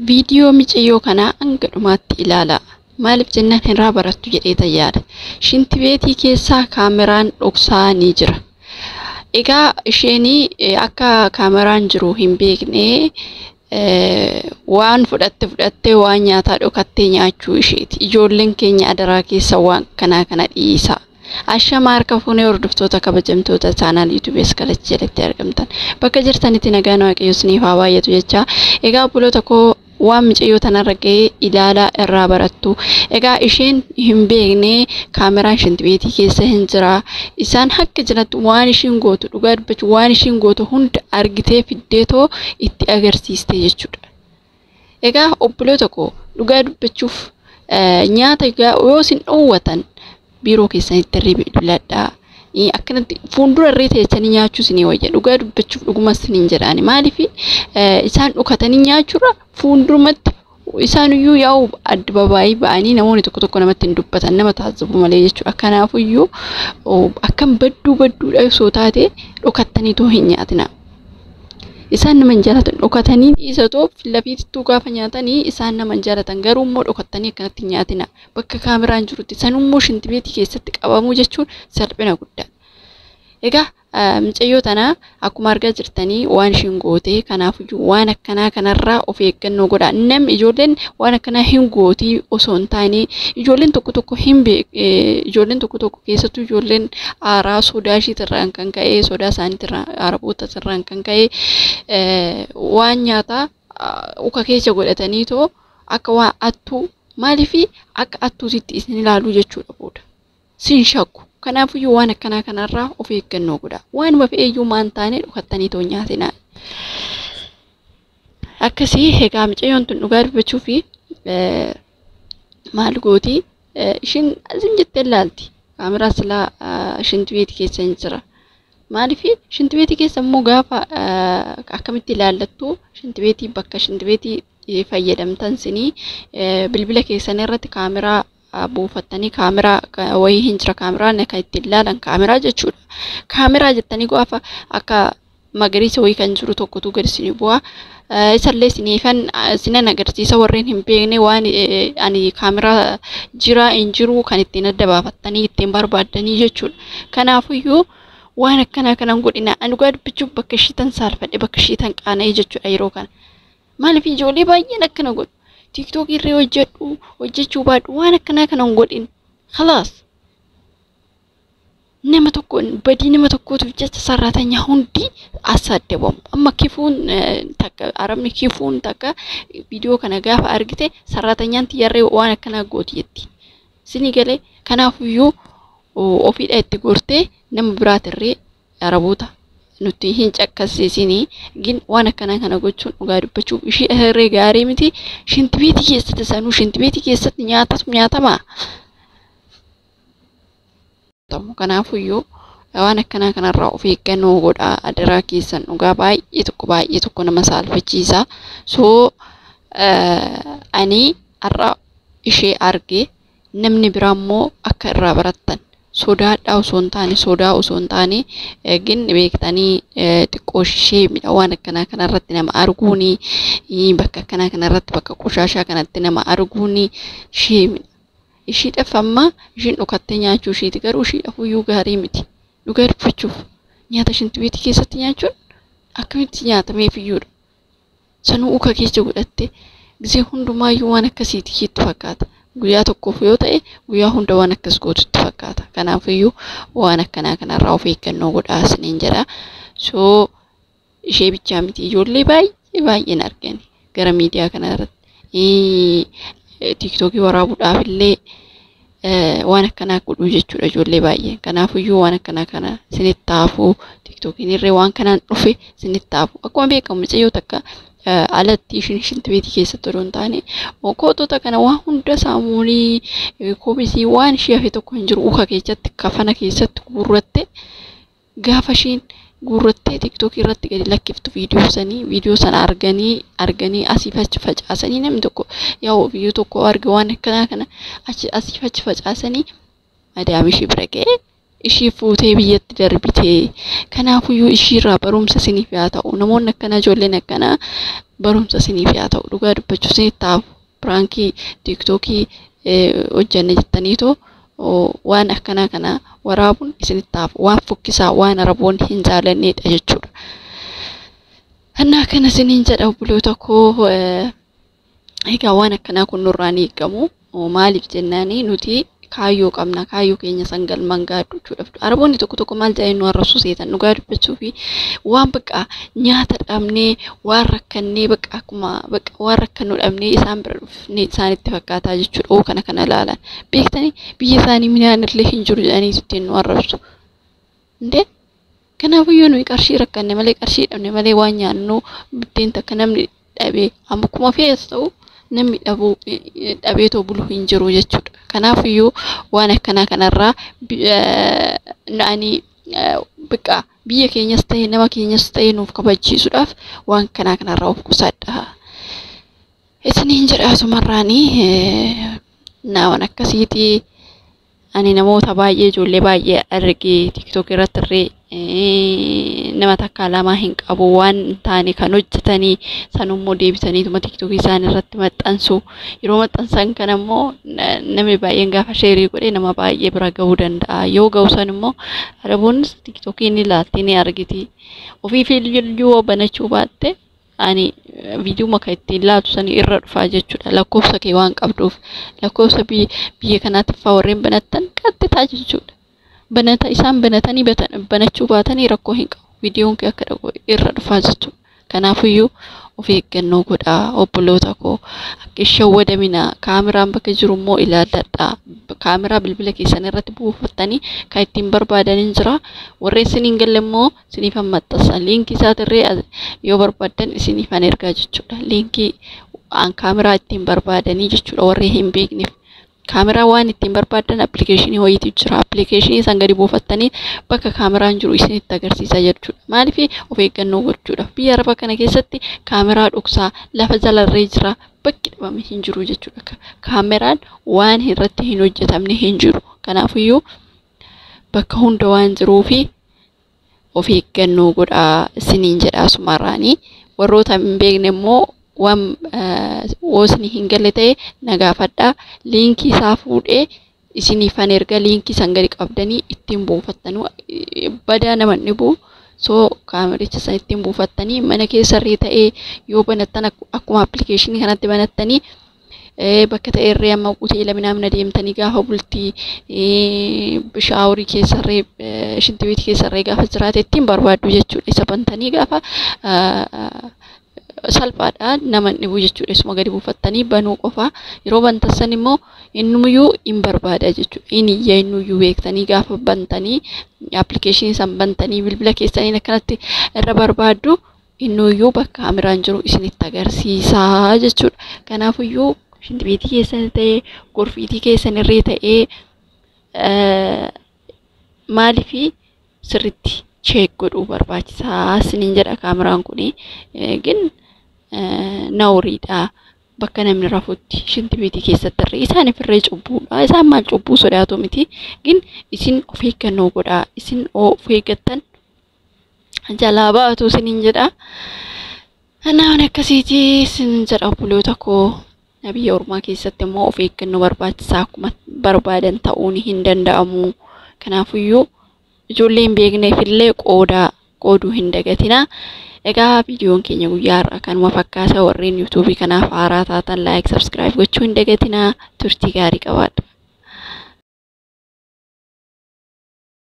Viidiyoo micayyoo kanaa hanga dhumaatti ilaalaa. Maaliif jennaan irraa barattu jedhee yaada. Shintibeetii keessaa kaameraan dhoksaa ni jira. Egaa isheen akka kaameraan jiru hin beekne waan fudhatte fudhattee waan nyaataa dhokattee nyaachuu isheeti. Ijoolleen keenya adaraa keessa waan kanaa kana dhiisaa. Ashama harka fuunee hordoftoota kabajamtoota chaanaal yuutuubii Eskalach jalatti argamtan. Bakka jirtanitti nagaan Waaqayyo isiniif haa baay'atu jecha. Egaa obboloota koo waan micayyoo tanarra ga'ee ilaalaa irraa barattu. Egaa isheen hin beekne kaameraan shintibeetii keessa hin jira. Isaan akka jirantti waan ishiin gootu dhugaa dubbachuu waan ishiin gootu hunda argitee fiddeetoo itti agarsiiste jechuudha. Egaa obboloota koo dhugaa dubbachuuf nyaata yoo isin dhoowwatan biiroo keessanitti irree bilbiladhaa. Akkanatti fuuldura irree teessanii nyaachuu isinii wayya. Dhugaa dubbachuuf dhuguma isiniin jedhaani. Maaliif isaan dhokatanii nyaachuurra fuuldurumatti isaanuyyuu yaa'u addababaayii ba'anii namoonni tokko tokko namatti hin dubbatan nama taasisu malee jechuudha. Kanaafuyyuu akkam badduu badduudha osoo taate dhokattaniitoo hin nyaatina. Isaan nama hin jaalatan dhokatanii dhiisatoo lafiittuu gaafa nyaatanii isaan nama hin jaalatan garuu immoo dhokattanii akkanatti hin nyaatina. Bakka kaameraan jirutti sanummoo shintibeetii keessatti qabamuu jechuun salphina guddaadha. Egaa micayyoo tana akkuma argaa jirtanii waan ishiin goote kanaafiyyuu waan akkanaa kanarraa of eeggannoo godhaa. Namni ijoolleen waan akkanaa hin gootii osoo hin taane ijoolleen tokko tokko hin ijoolleen tokko tokko keessattuu ijoolleen aaraa sodaa ishiitirraan kan ka'e sodaa isaaniitirraan arabootatirraan kan ka'e waan nyaataa uka keessa godhataniitoo akka waan attuu maaliifi akka attuutitti isin ilaaluu jechuudha booda. Sin shakku. Kanaafiyyuu waan akkanaa kanarraa of eeggannoo godhaa. Waanuma fe'eeyyuu maan taane dhokattanii too nyaatinaa. Akkasii egaa micayyoon tun dhugaa dubbachuu fi maal gooti ishiin azim jettee ilaalti. Kaameraa silaa shintibeetii keessa hin jira. Maaliif shintibeetii keessa immoo gaafa akkamitti ilaallattu shintibeetii bakka shintibeetii fayyadamtan sinii bilbila keessan irratti kaameraa buufattanii kaameraa wayii hin jira kaameraan kan ittiin ilaalan kaameraa jechuudha. Kaameraa jettanii gaafa akka magariisa wayii kan jiru tokkotu gadi isinii bu'a. Isallee isiniifan isinan agarsiisa warreen hin beekne waan ani kaameraa jira hin jiru kan ittiin adda baafattanii ittiin barbaaddanii jechuudha. Kanaafiyyuu waan akkanaa kanan godhina. Ani dhugaa dubbachuuf bakka ishiitan saalfadhe bakka ishiitan qaana'e jechuudha yeroo kana. Maaliif ijoollee baay'een akkana godhu? TikTok irra hojjedhu hojjechuu baadhu waan akkanaa kana hin godhin. Khalaas. Nama tokko badii nama tokkootiif jecha saraatanyaa hundi asaaddabamu. Amma kifuun takka arabni kifuun takka viidiyoo kana gaafa argite saraatanyaan tiyyarree waan akkanaa gooti jetti. Isinii galee kanaafiyyuu ofiidha itti gortee nama biraatirree araboota nuti hin cakkasiisinii gin waan akkanaa kana gochuun dhugaa dubbachuuf ishee irree gaarii miti. Shintibeetii keessatti sanuu shintibeetii keessatti nyaatatu nyaatamaa. Kanaafiyyuu waan akkanaa kanarraa of eeggannoo godhaa adaraa keessan dhugaa baay'ee tokko nama saalfachiisa. So ani har'a ishee arge namni biraa immoo akka irraa barattan sodaadhaa osoo hin taane sodaa osoo hin taane gin beektanii xiqqoo ishee miidha waan akkanaa kanarratti nama arguuni bakka akkanaa kanarratti bakka qoshaashaa kanatti nama arguuni ishee miidha. Ishiidhaaf amma ishiin dhokattee nyaachuu ishiiti garuu ishiidhaaf iyyuu gaarii miti. Dhugaa dubbachuuf nyaata shintibeetii keessatti nyaachuun akkamitti nyaatameef iyyuudha. Sanuu uka keessa godhatte gisee hundumaayyuu waan akkasiiti ishiitti fakkaata. Guyyaa tokkoof yoo ta'e guyyaa hunda waan akkas gootutti fakkaata. Kanaafiyyuu waan akkanaa kanarraa of eeggannoo godhaa isiniin jedha. So ishee bichaa miti ijoollee baay'ee baay'een argani gara miidiyaa kanarratti. TikTokii waraabuudhaaf illee waan akkanaa godhuu jechuudha ijoollee baay'een. Kanaafiyyuu waan akkanaa kana isinitti haafuu TikTokiin irree waan kanaan dhufe isinitti haafuu. Akkuma beekamu micayyoo takka alatti ishiin shintibeetii keessatti odoo hin taane kootota kana waan hunda saamuunii koobisii waan ishee hafe tokko hin jiru uka keessatti kafana keessatti guurratte gaafa ishiin guurrattee TikTok irratti gadi lakkiftu viidiyoo sanii viidiyoo sana arganii asiif achi facaasanii namni tokko yaa'u viidiyoo tokko arge waan akkanaa kana achi asiif achi facaasanii madaam ishee bira ga'ee ishii fuutee biyyatti darbitee. Kanaafiyyuu ishiirraa barumsa isiniif haa ta'u. Namoonni akkanaa ijoolleen akkanaa Barumsa isiniif yaa ta'u dhugaa dubbachuu isinitti taafu piraankii tiiktookii hojjanne jettaniitoo waan akkanaa kana waraabuun isinitti taafu waan fokkisaa waan Araboonni hin jaalannedha jechuudha. Annaa kana isiniin jedha obboloota koo egaa waan akkanaa kun nurraa ni eegamu. Maaliif jennaani nuti kaayyoo qabna kaayyoo keenya san galmaan gaadhu jechuudha. Araboonni tokko tokko maal jedhanii nu arrabsuu seetan dhugaa dubbachuu fi waan bakka nyaata dhabnee waan rakkannee bakka akkuma bakka waan rakkannu dhabnee isaan bira dhufnee isaanitti fakkaataa jechuudha. Oo kana kana ilaalan beektanii biyya isaanii midhaan illee hin jiru jedhanii ittiin nu arrabsu. Indee kanaafiyyuu nuyi qarshii rakkanne malee qarshii dhabne malee waan nyaannu biddeen takka namni dhabee amma akkuma fe'es ta'u namni dhabuu dhabeetoo bulu hin jiru jechuudha. Kanaafiyyuu waan akkanaa kanarraa ani bakka biyya keenyas ta'e nama keenyas ta'e nuuf kabachiisuudhaaf waan kanaa kanarraa of qusadha. Isiniin jedha asumarraanii waan akkasiitii ani namoota baay'ee ijoollee baay'ee argee tiiktook irratti illee nama takka lama hin qabu waan hin taane kan hojjetanii sanummoo deebisaniituma tiiktookii isaan irratti maxxansu. Yeroo maxxansan kana immoo namni baay'een gaafa sheerii godhe nama baay'ee bira gahuu danda'a. Yoo gahu san immoo Araboonnis tiiktookii ni ilaalti ni argiti. Ofiif iyyuu banachuu baatte ani viidiyoo kan ittiin laatu sanii irra dhufaa jechuudha. Lakkoofsa kee waan qabduuf lakkoofsa biyya kanaatti fa'aa warreen banattan qaxxitaa jechuudha. Banata isaan banatanii banachuu baatanii rakkoo hin qabu. Viidiyoon kee akka dhaqu irra dhufaa jechuudha. Kanaafiyyuu of eeggannoo godhaa obboloota koo akka hin shawwadamina. Kaameraan bakka jiru immoo ilaalladhaa. Kaameraa bilbila keessan irratti buufattanii kan ittiin barbaadan hin jira. Warreen isin hin galle immoo isiniifan maxxansa. Liinkii isaatirree yoo barbaaddan isiniifan ergaa jechuudha. Liinkii kaameraa ittiin barbaadanii jechuudha warreen hin beekneef. Kaameraa waan ittiin barbaadan appilikeeshinii wayiitu jira. Appilikeeshinii san gadi buufattanii bakka kaameraan jiru isinitti agarsiisa jechuudha. Maaliif of eeggannoo gochuudha. Biyya Arabaa kana keessatti kaameraa dhoksaa lafa jalarree jira bakki dhabame hin jiru jechuudha. Kaameraan waan irratti hin hojjetamne hin jiru. Kanaafiyyuu bakka hunda waan jiruufi of eeggannoo godhaa isiniin jedha asumarraanii. Warroota hin beekne immoo waan isinii hin galle ta'e na gaafadhaa. Liinkii isaa fuudhee isiniifan erga liinkii san gadi qabdanii ittiin buufattanuu badaa nama hin dhibu. Soo kaamericha san ittiin buufattanii mana keessarree ta'ee yoo banattan akkuma appilikeeshinii kanatti banattanii bakka ta'erree amma hoteela minaamna deemtanii gaafa bultii shaaworii keessarree shintibeetii keessarree gaafa jiraate ittiin barbaaddu jechuudha. Isa bantanii gaafa salphaadha nama hin dhibu jechuudha. Isuma gadi buufattanii banuu qofa. Yeroo bantan immoo innuyyuu hin barbaada jechuudha. Inni iyya innuyyuu beektanii gaafa bantanii appilikeeshinii san bantanii bilbila keessaniin akkanatti irra barbaaddu innuyyuu bakka kaameraan jiru isinitti agarsiisa jechuudha. Kanaafiyyuu shintibeetii keessan ta'ee gorfiitii keessan irree ta'ee maaliifi sirriitti cheek godhuu barbaachisaa isiniin jedha kaameraan kuni. Gin nawriidha. Bakka namni rafutti shintibeetii keessatti irree isaaniif irree cubbuudha. Isaan maal cubbuu sodaatu miti. Gin isin of eeggannoo godhaa. Isin of eeggattan jalaa baatu isiniin jedha. Waan akkasiiti isin jedha obboloota koo. Biyya ormaa keessatti immoo of eeggannoo barbaachisaa akkuma barbaadan ta'uun hin danda'amu. Kanaafiyyuu ijoollee hin beekneef illee qooduu hin dagatinaa. Egaa viidiyoon keenya guyyaa har'aa kanuma fakkaata. Warreen yuutuubii kanaaf haaraa taatan laayik sabskiraayib gochuu hin dagatinaa. Turtii gaarii qabaadha.